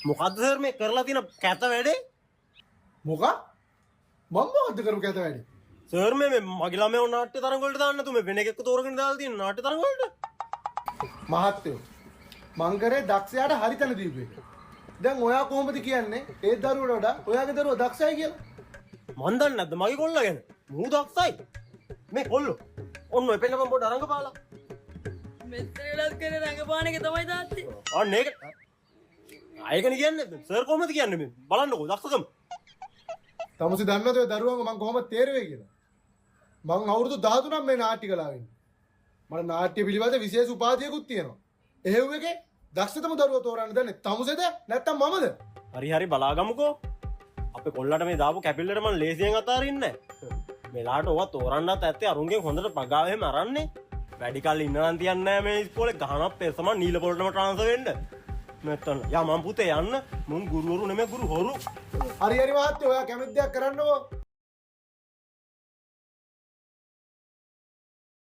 මොකද්ද සර් මේ කරලා තියෙන කැත වැඩේ? මොකක්? මම මොකද්ද කරපු කැත වැඩේ? සර්, මේ මේ මගේ ළමයව නාට්‍ය තරඟ වලට දාන්න නැතුව මේ වෙන එකෙක්ව තෝරගෙන දාලා තියෙන නාට්‍ය තරඟ වලට. මහත්තයෝ, මං කරේ දක්ෂයාට හරි තැන දීපු එක. දැන් ඔයා කොහොමද කියන්නේ ඒ දරුවට වඩා ඔයාගේ දරුවා දක්ෂයි කියලා? මන් දන්නේ නැද්ද මගේ කොල්ලා ගැන? මූ දක්ෂයි. මේ කොල්ලෝ, ඔන්න ඔය පෙන්නපන් පොඩ්ඩ රංගපාලා. මෙච්චර වෙලාත් කරේ රංගපාන එක තමයි තාත්තේ. අන්න ඒක. ආයකනේ කියන්නේ. සර් කොහොමද කියන්නේ? මේ බලන්නකෝ දක්ෂකම. තමුසේ දන්නවද ඔය දරුවන්ව මං කොහොමද තේරුවේ කියලා? මං අවුරුදු 13ක් මේ නාට්‍ය කලාවේ ඉන්නේ. මට නාට්‍ය පිළිබඳ විශේෂ උපාධියකුත් තියෙනවා. එහෙව් එකේ දක්ෂතම දරුවා තෝරන්න දන්නේ තමුසේද නැත්නම් මමද? හරි හරි, බලාගමුකෝ. අපේ කොල්ලට මේ දාපු කැපිල්ලට මං ලේසියෙන් අතාරින්නේ නැහැ. මෙලාට ඔවා තෝරන්නත් ඇත්තේ අරුන්ගෙන් හොඳට පගාව එහෙම අරන්නේ. වැඩි කල් ඉන්න නම් තියන්නේ නැහැ මේ ඉස්කෝලේ. ගහනක් පෙස්සම නීල පොළටම ට්‍රාන්ස්ෆර් වෙන්න. නැත්තම් යා මං පුතේ යන්න. මුන් ගුරුවරු නෙමෙයි, ගුරු හොරු. හරි හරි මහත්තයෝ, ඔයා කැමති දෙයක් කරන්නකෝ.